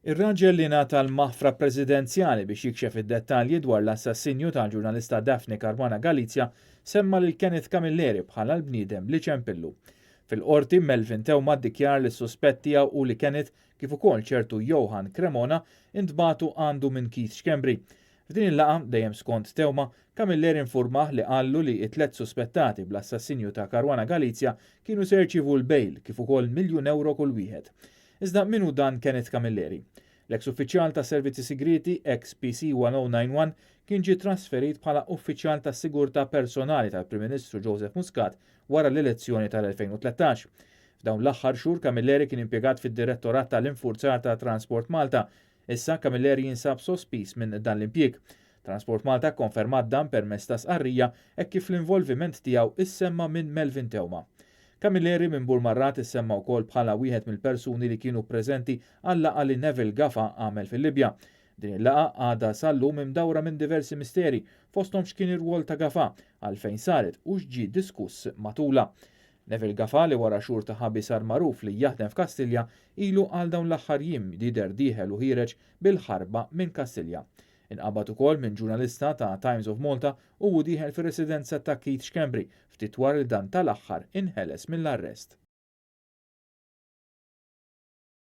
Ir-raġel li ngħata l-maħfra presidenzjali biex jikxef id-dettalji dwar l-assassinju tal-ġurnalista Daphne Caruana Galizia semma lil Kenneth Camilleri bħala l-bniedem li ċempillu. Fil-Qorti, Melvin Theuma ddikjara li s-suspett tiegħu hu li Kenneth kif ukoll ċertu Johann Cremona intbagħtu għandu minn Keith Schembri. F'din il-laqgħa, dejjem skont Theuma, Camilleri infurmah li qallu li t-tlett suspettati bl-assassinju ta' Caruana Galizia kienu se jirċievu l-bail kif ukoll miljun ewro kull wieħed. Iżda min hu dan Kenneth Camilleri? L-eks uffiċjal tas-servizzi sigrieti, eks PC 1091, kien ġie trasferit bħala uffiċjal tas-sigurtà personali tal-Prim Ministru Joseph Muscat wara l-elezzjoni tal-2013. F'dawn l-aħħar xhur Camilleri kien impjegat fid-Direttorat tal-Infurzar ta' Transport Malta. Issa Camilleri jinsab sospiż minn dan l-impjieg. Transport Malta kkonfermat dan permezz ta' sqarrija hekk kif l-involviment tiegħu issemma minn Melvin Theuma. Camilleri minn Burmarrad issemma wkoll bħala wieħed mill-persuni li kienu preżenti għal-laqgħa li Neville Gafa għamel fil-Libja. Din il-laqgħa għadha sal-lum imdawra minn diversi misteri, fosthom x'kien ir-rwol ta' Gafa, għalfejn saret u x'ġie diskuss matulha. Neville Gafa li wara xhur ta' ħabi sar magħruf li jaħdem f'Kastilja, ilu għal dawn l-aħħar jiem jidher dieħel u ħiereġ bil-ħarba minn Kastilja. Inqabad ukoll minn ġurnalista ta' Times of Malta u hu dieħel fir-residenza ta' Keith Schembri ftit wara li dan tal-aħħar inħeles mill-arrest.